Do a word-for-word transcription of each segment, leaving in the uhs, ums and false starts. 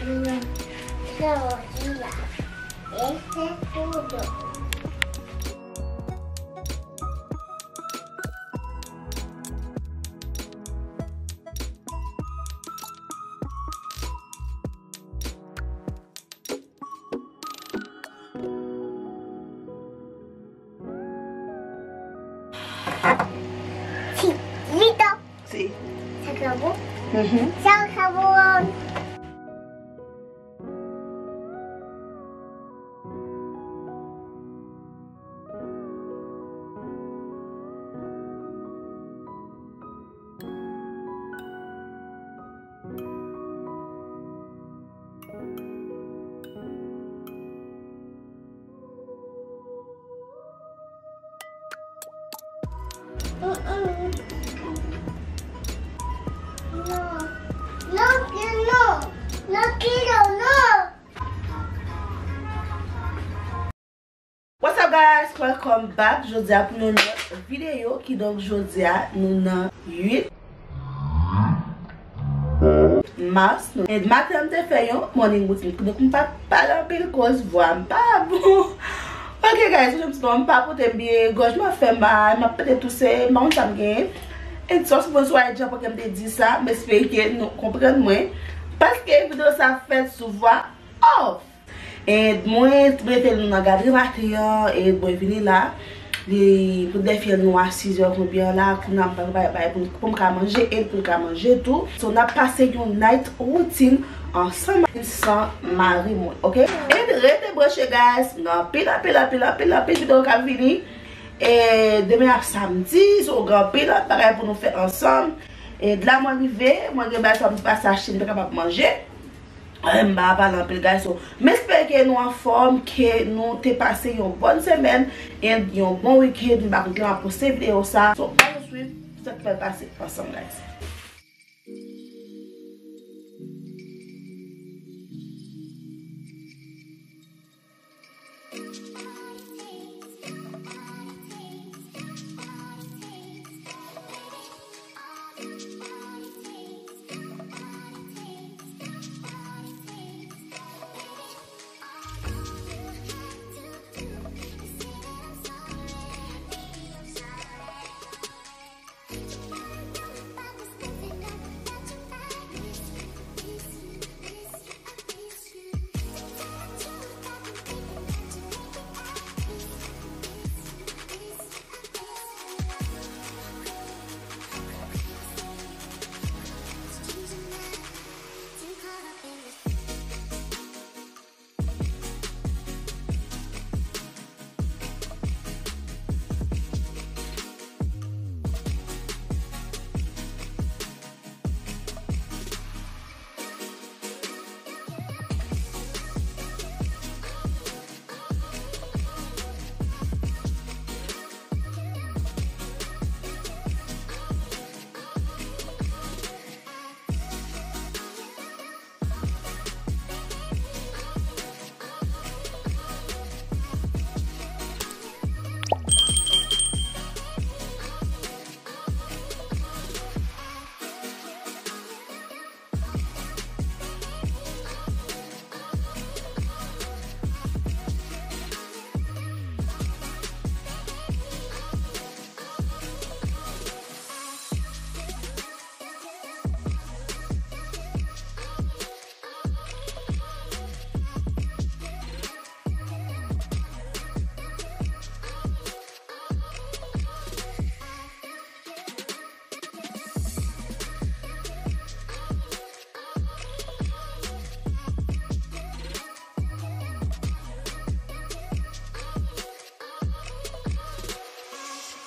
Jodi a, este tudo. Chiquito. Sí. Se acabó. Mhm. Se acabó. What's up, guys? Welcome back. Jodi a pou yon lòt videyo, kidonk jodi a nou nan uit mas. E maten an m te fè yon morning routine, kidonk m pa t pale anpil koz vwa m pa bon. Ok, guys, jodi a m pa pote m byen, gòj mwen fè mal, m ap pete touse, m pa konn sa m genyen. E sòs mwen sou a dja pou ke m te di sa, m espere ke nou konprann mwen. Paske videyo sa fèt sou vwa off. E mwen rete nou nan gadri maten an, e mwen vini la. Li pou de fyèl nou a sizè konbyen la, kounye a m pral bay, bay pou, pou m ka manje, e pou l ka manje tou. So, n ap pase yon night routine ansanm san mari mwen, ok? E rete branche, guys, gen anpil, anpil, anpil, anpil, anpil videyo k ap vini. E demen ap samdi, so gen anpil bagay pou nou fè ansanm. E la mwen rive, mwen gen bagay sa m pase achte, m te kapab manje. Eh, m pa pale anpil, guys. So, m espere ke nou anfòm, ke nou te pase yon bòn semèn, e yon bon weekend. M pa konn lè m ap poste videyo sa. So, ann swiv sa k pral pase ansanm, guys.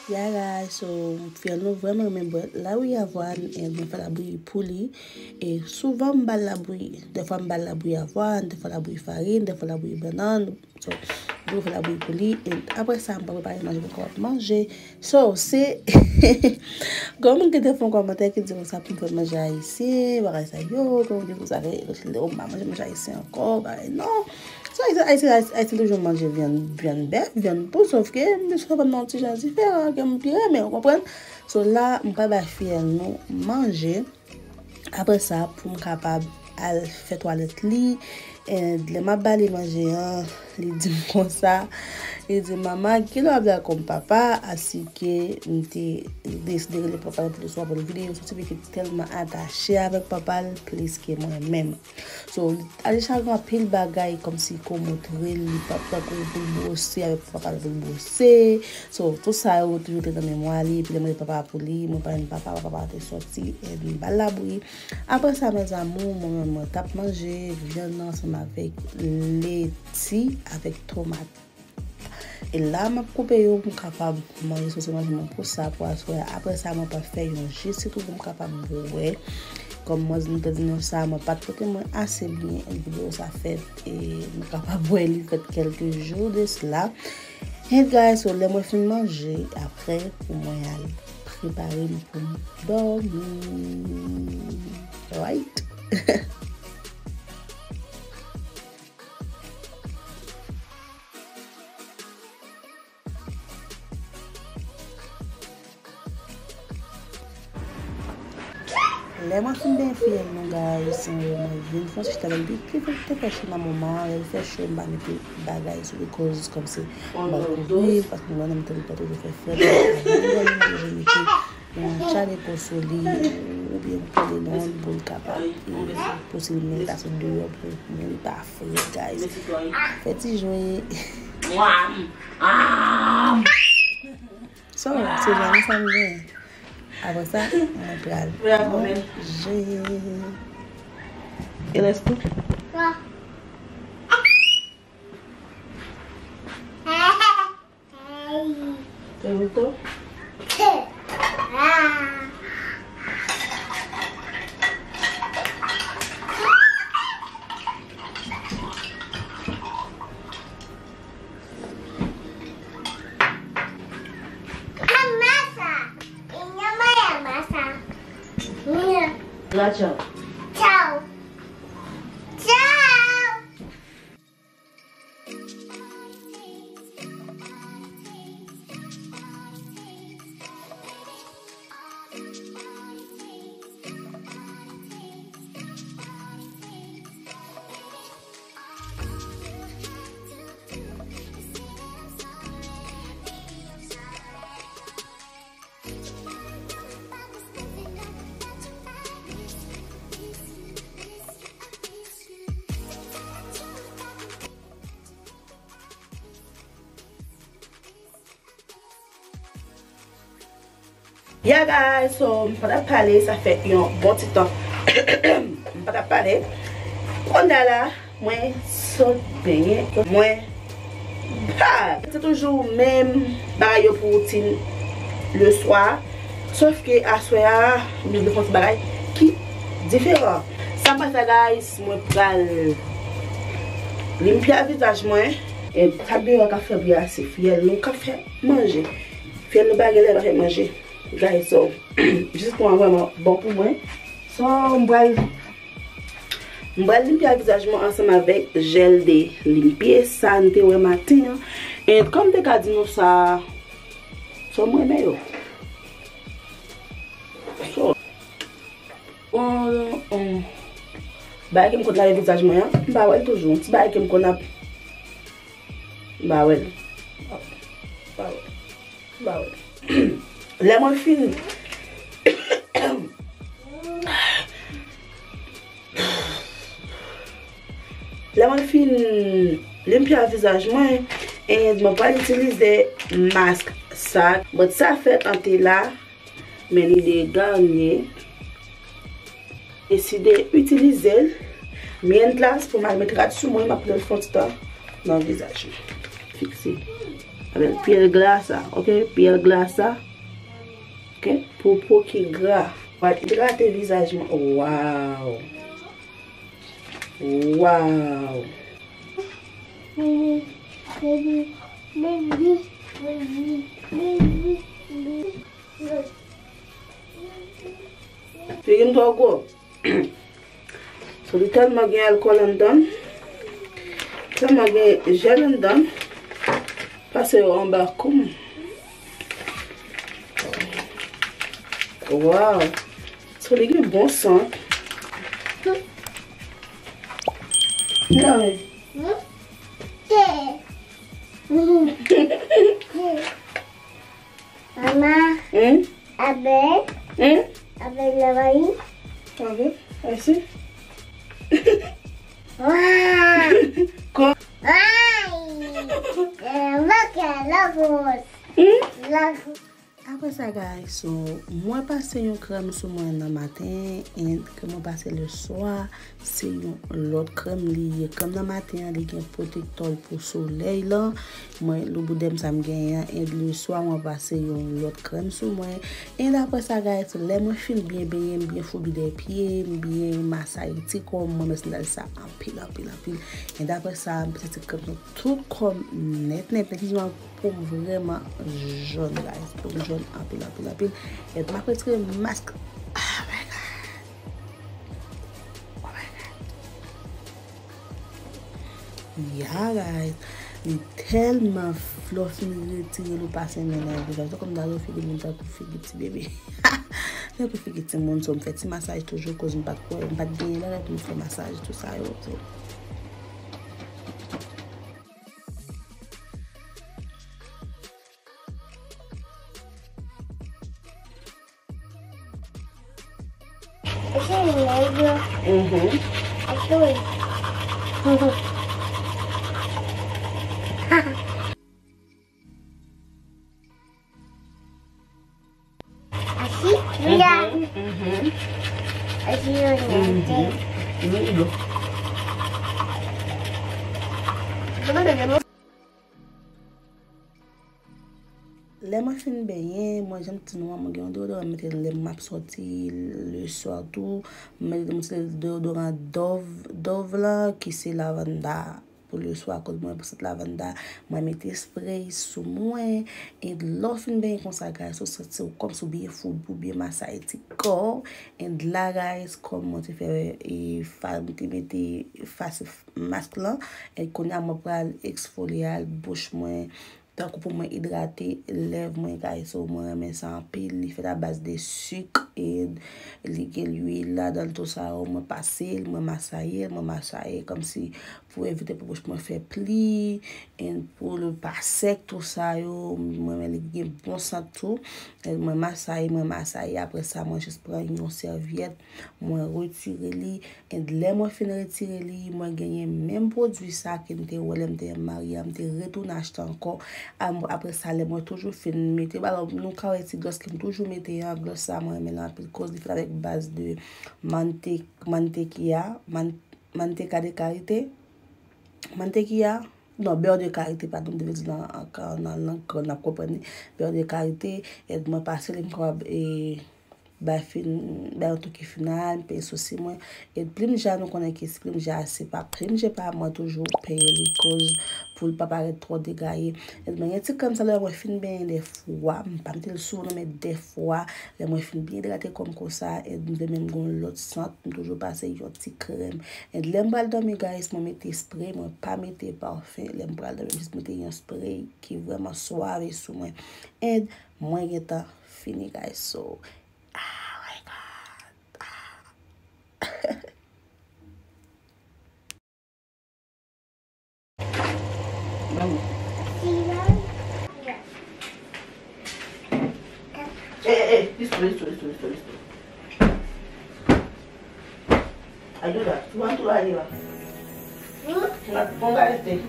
Ya, guys, so, fyèl nou vrèman renmen bwè labouyi avwàn, e mwen fè labouyi pou li. E souvan m ba l labouyi. Dèfwa m ba l labouyi avwàn, dèfwa labouyi farin, dèfwa labouyi bannann. So, m fè labouyi pou li. E apre sa, m pral prepare manje pou l kapab manje. So, se, gen moun ki te fè yon kòmantè ki di konsa pou m fè manje ayisyen, bagay sa yo, gen moun ki di konsa, ke, o, m pa manje manje ayisyen ankò, bagay, non. So, ayisyen, ayisyen, ayisyen toujou manje vyann, vyann bèf, vyann poul, sòf ke m sove nan yon ti jan diferan, ke m pi renmen, ou konprann? So, la, m pral bay fyèl nou manje. Apre sa, pou m kapab al fè twalèt li. And lè m ap ba li manje an, li di m konsa, li di m, "Manman, kilè w ap dakò m papa?" Asike m te deside rele papa l pou l swa pou l vini yon sòti, paske li tèlman atache avèk papa l plis ke mwen menm. So, Alisha gen anpil bagay kòmsi ke w montre l, li p ap tankou pou l bwose avèk papa l pou l bwose. So, tout sa yo toujou te nan memwa li, epi lè mwen te papa pou li, mwen pa jwenn papa, papa te sòti, and li ba l labri. Apre sa, mes amours, mwen menm mwen t ap manje vyann nan ansanm avèk leti avèk tomat. E la, m ap koupe yo pou m kapab manje sosi manje mwen pou sa, pou aswè a. Apre sa, mwen pral fè yon ji sitwon pou m kapab bwè. Kòm mwen di, nou te di nou sa, mwen pa t pote mwen ase byen, e videyo sa fèt, e mwen kapab bwè li fèt kèlke jou de sila. And guys, so lè mwen fin manje, apre pou mwen al prepare m pou m dòmi. Right? Lè mwen fin benyen fiyèl mwen, guys, mwen vin fè yon ti chita, lè l te fè cho nan moman an, lè l fè cho, m pa mete bagay sou li, koz kòmsi m pa kouvri l, paske mwen menm tèt mwen toujou fè frèt, mwen toujou mete yon chale po sou li, oubyen yon pale nan l pou l kapab, e, posiblman li pase deyò pou li pa frèt, guys. Fè ti jwe. So, se jan sa m gen. Apre sa, mwen pral manje. E lès tou? Te tou? Amasa. Inyo maya masa. Mia. Tchau. Tchau. Tchau. Yeah, guys, so, m pa t ap pale, sa fè yon bon ti tan. M pa t ap pale. Kounye a la, mwen sot benyen. Mwen pa. Se toujou menm bagay yo pou woutin le swa. Sof ke aswè a, m vle fè yon ti bagay ki diferan. Sa m pral fè, guys, mwen pral limpye vizaj mwen. E sa deyò a ka fè bri a, se fiyèl nou ka fè manje. Fiyèl nou pa gen lè pa fè manje. Guys, so, jis pou mwen vrèman bon pou mwen. So, m pral, m pral limpye vizaj mwen ansanm avèk jèl de limpye, sa n te wè maten an. E kòm m te ka di nou sa, so, mwen renmen yo. So, on, on, bagay ke m konn lave vizaj mwen an, m pa wè l toujou. Ti bagay ke m konn ap, m pa wè l. M pa wè l. M pa wè l. Lè mwen fin, lè mwen fin limpye vizaj mwen, e mwen pral itilize mask sa. But sa fèt an te la, men li deganye. Deside itilize l. Mi en plas pou m al met rad sou mwen, m ap pran l fè yon ti tan nan vizaj mwen. Fikse. Avèk pyèl gra sa, ok? Pyèl gra sa. Ok? Pou po ki gra. Mwen idrate vizaj mwen. Waw. Waw. Figi m twò gwo. So, li tèlman gen alkòl anndan, tèlman gen jèl anndan, pase yo anba kou m. Waw. So, li gen bon sant. Mama. Hmm? Abel. Hmm? Abel la bayi. Abel, I see. Wah. Ko- Wah. Eh, look at, look what. Hmm? Look. Apre sa, guys, so, mwen pase yon krèm sou mwen nan maten, and krèm mwen pase le swa, se yon lòt krèm li ye. Krèm nan maten an, li gen pwotektè l pou solèy lan. Mwen, lou boudèm sa m genyen an, and le swa, mwen pase yon lòt krèm sou mwen. And apre sa, guys, lè mwen fin byen benyen, m byen foubi dèyè pye, m byen masay ti kò m, mwen met sandal sa anpil, anpil, anpil. And apre sa, m pase ti krèm nan tout kò m nèt, nèt, nèt, jis pou m vrèman jòn, guys. Pou m jòn anpil, anpil, anpil. And m ap retire mask. Oh my God. Oh my God. Yeah, guys. Li tèlman flou, fin retire l ou pase men nan vizaj. Se kòm ta figi moun tankou figi ti bebe. Tankou figi ti moun, so m fè ti masaj toujou, koz m pa t kwè, m pa t genyen bagay pou m fè masaj, tou sa yo. So. Ese es negro. Mhm. Azul. Así, mira. Mhm, mhm. Así lo siente. Mhm. Lindo. Lè mwen fin benyen, mwen janm di nou an, mwen gen yon deodoran m mete lè m ap sòti le swa tou. Mwen mete yon ti deodoran Dove, Dove la, ki se lavanda pou le swa, akoz mwen pran sant lavanda. Mwen mete spray sou mwen. E lè w fin benyen konsa, guys, ou santi w kòmsi w byen foubi, ou byen masay ti kò w. E la, guys, kòm mwen te fè, e, fa, mwen te mete fas mask lan. E kounye a mwen pral eksfolye al bouch mwen, tankou pou mwen idrate lèv mwen, guys. So, mwen renmen sa anpil. Li fèt a baz de sik e li gen lwil ladan l, tou sa yo. Mwen pase l, mwen masaye l, mwen masaye kòmsi pou evite pou bouch mwen fè pli, e pou l pa sèk, tou sa yo. Mwen renmen li gen bon sant tou. E mwen masaye, mwen masaye. Apre sa, mwen jis pran yon sèvyèt, mwen retire li. E lè mwen fin retire li, mwen genyen menm pwodui sa ke m te wè lè m te marye a, m te retounen achte ankò. Am-, apre sa, lè mwen toujou fin mete, alò, nou ka wè ti glòs ke m toujou mete an, glòs sa, mwen renmen l anpil, koz li fèt avèk baz de mante-, mantequilla, man-, manteca de karité, mantequilla, non, beurre de karité, padon, m te vle di nan, nan, nan lang kreyòl n ap konprann li, beurre de karité, e mwen pase li, m kapab, e, bay fin, bay yon touke final, m peye sousi mwen. E plim je a, nou konnen ke si plim je a, se pa plim je pa mwen, toujou peye li koz pou l pa parèt twò degaye. E mwen gen ti krèm sa, lè mwen fin benyen dèfwa, m pa mete l souvan non, men dèfwa, lè mwen fin byen idrate kò m konsa, e m vle menm gon lòt sant, m toujou pase yon ti krèm. E lè m pral dòmi, guys, mwen mete spray, mwen pa mete pafen. Lè m pral dòmi, m jis mete yon spray ki vrèman swave sou mwen. E mwen gentan fini, guys. So, Oh my God. Ah. Vamos. Eh, eh, eh, listo, listo, listo, listo, listo. Ayuda, tú vas tú arriba. Ponga este.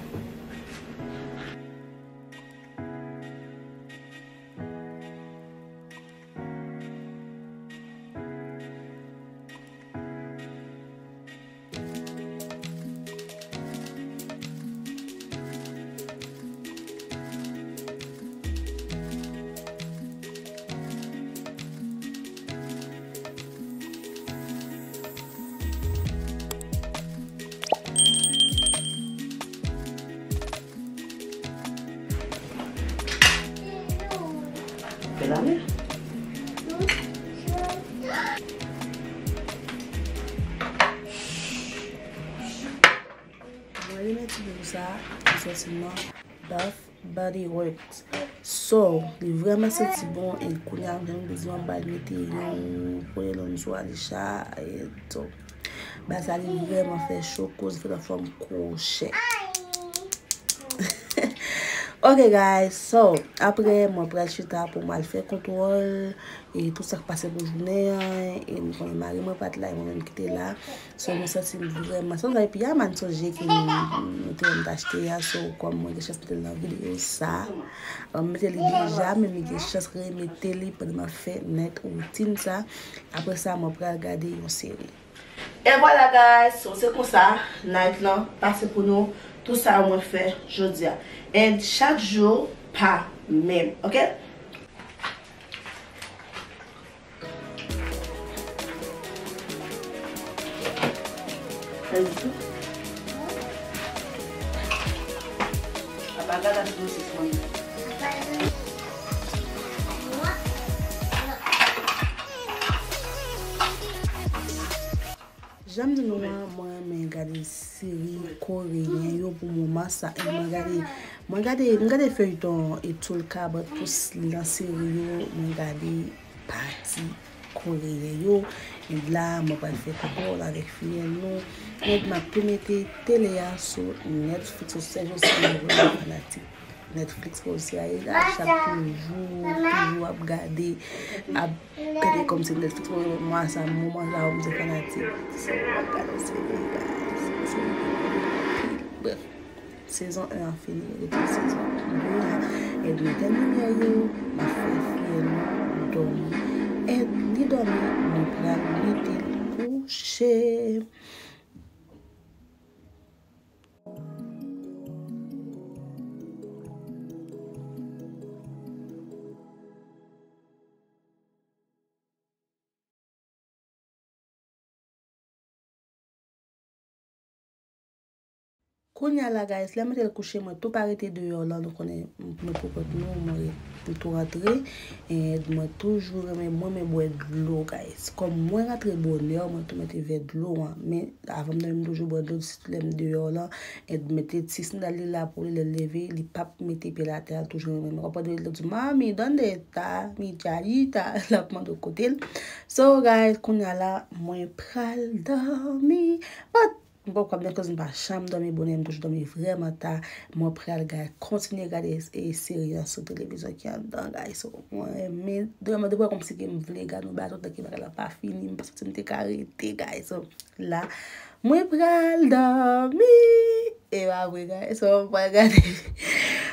Fè la men. Mwen renmen ti boul sa, li soti nan Bath Body Works. So, li vrèman santi bon, e kounye a, m te bezwen bay mete yon Polo Alonso Alisha, e so, Bagay sa li vrèman fè cho, koz fè nan fòm kwochè. Ok, guys, so, apre mwen pral chita pou m al fè kontwòl e tout sa k pase pou jounen an, e nou konnen mari mwen pa t la, e mwen menm ki te la. So, mwen santi m vrèman, se yon bagay piyama, m sonje ke nou, nou te wè m t achte a, so, kòm mwen gen chans mete l nan videyo sa, m mete li deja, men m gen chans remete li pandan m ap fè night routine sa. Apre sa, mwen pral gade yon seri. E vwala, guys, so se konsa night lan pase pou nou, tout sa mwen fè jodi a. And chak jou pa menm, ok? Jan m di nou an, mwen renmen gade seri koreyen yo pou moman sa. E mwen gade, mwen gade, m gade feyton e Tulka, but pou s-, nan seri yo, mwen gade pati koreyen yo. E la, mwen pral fè kontwòl avèk fiyèl nou. E m ap tou mete tele a sou Netflix, sou sèl yo si mwen vrèman fanatik. Netflix pa osi a, e la chak toujou, toujou ap gade, ap gade kòmsi Netflix mwen, mwen sa, moman sa, mwen se fanatik. So, ap gade yon seri, guys, yon seri ki mwen renmen anpil. Bref, sezon en an fini, rete sezon de a. Èd m etèn limyè yo, m ap fè fiyèl nou dòmi. Èd li dòmi, nou pral mete l kouche. Kounye a la, guys, lè m mete l kouche, mwen tou pa rete deyò la, nou konnen mwen pou kont mwen, mwen re-, m tou rantre. And mwen toujou renmen, mwen renmen bwè dlo, guys. Kòm mwen rantre bonè, mwen tou mete vè dlo an. Men avan m dòmi, m toujou bwè dlo, sitou lè m deyò la. And mete ti sandal li la pou li, lè l leve, li p ap mete pye l atè, l toujou renmen. Mwen konprann li di, "Mami, dónde está mi toallita?" L ap mande w kote l. So, guys, kounye a la, mwen pral dòmi. But m poko ap nan koze, m pa janm dòmi bonè, m toujou dòmi vrèman ta. Mwen pral gade, kontinye gade, e, seri an sou televizyon ki anndan, guys. So, mwen renmen, vrèman, depi kòmsi ke m vle gade yon bagay, tanke bagay la pa fini, m pa santi m te ka rete, guys. So, la, mwen pral dòmi. E pa vre, guys. So, m pral gade,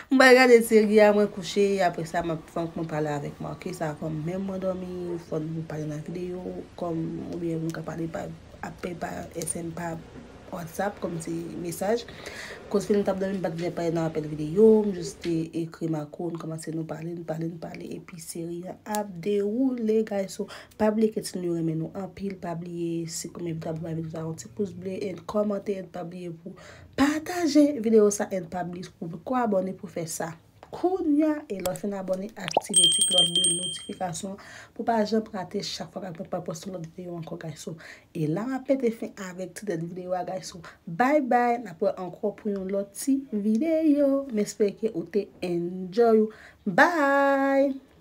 m pral gade seri a, mwen kouche, apre sa, m ap, fòk mwen pale avèk Marcus avan menm mwen dòmi, fò nou pale nan videyo, kòm, oubyen nou ka pale pa apèl pa S M, pa WhatsApp, kòm se mesaj. Koz fini m t ap dòmi, m pa t vle pale nan apèl videyo, m jis te ekri Marco, n kòmanse nou pale, n pale, n pale, epi seri an ap dewoule, guys. So, pa bliye ke si nou renmen nou anpil, pa bliye, si premye fwa w ap gade videyo sa, yon ti pous ble, and kòmante, and pa bliye pou pataje videyo sa, and pa bliye pou, pou abòne pou fè sa. Kounye a, e lè w fin abòne, aktive ti klòch de notifikasyon pou pa janm rate chak fwa mwen pral poste lòt videyo ankò, guys. So, e la m ap mete fen avèk ti tèt videyo a, guys. So, bye bye, n ap wè ankò pou yon lòt ti videyo. M espere ke ou te enjoy ou. Bye!